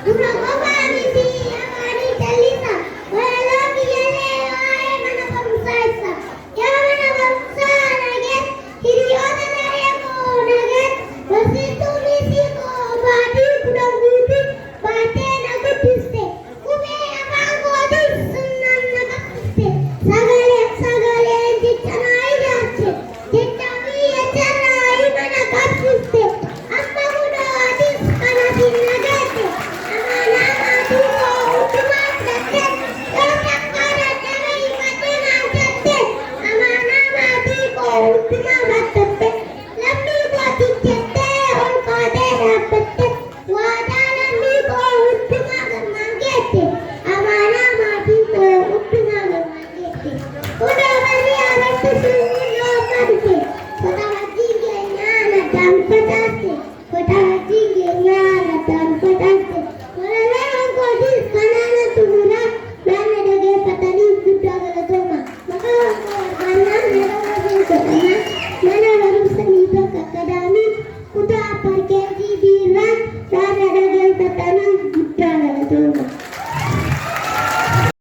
Dura qofaa miti afaanii callisa. Walaloo kiyyallee waa'ee mana barumsaa ibsa. Yaa mana barumsaa nageet, hiriyoota daree koo nageet, barsiistuu miisii koo baatii 10 guutuu baattee na guddiste. Qubee afaan kootiis sunnaan na qabbiste. Sagalee sagaleen jecha naa ijaarte. Jecha fi jecharraa hima na qabsiiste. Amma kunoo atis kana siin na geette. Amaanaa maatii koo hundumaa fudhatte. Yoo takkaa dadhabe hifadhu naan jette. Amaanaa maatii koo hundumaa fudhatte. Lammii kootiif jettee ol kaatee dhaabbatte. Waadaa lammii koo hundumaa galmaan geette. Amaanaa maatii koo hundumaa galmaan geette. Kunoo barri haaromti sun kunoo amma dhufe. Waxabajjiin keenyaan addaan facaaste. Waxabajjiin keenyaan addaan facaaste. Walaloon kootis kanaanan xumura. Waan na dhageeffataniif guddaa galatooma. Maqaan koo barbaannaan yeroo jedhama. Mana barumsa Niitook Akadaamii kutaa Upper KG B irraa.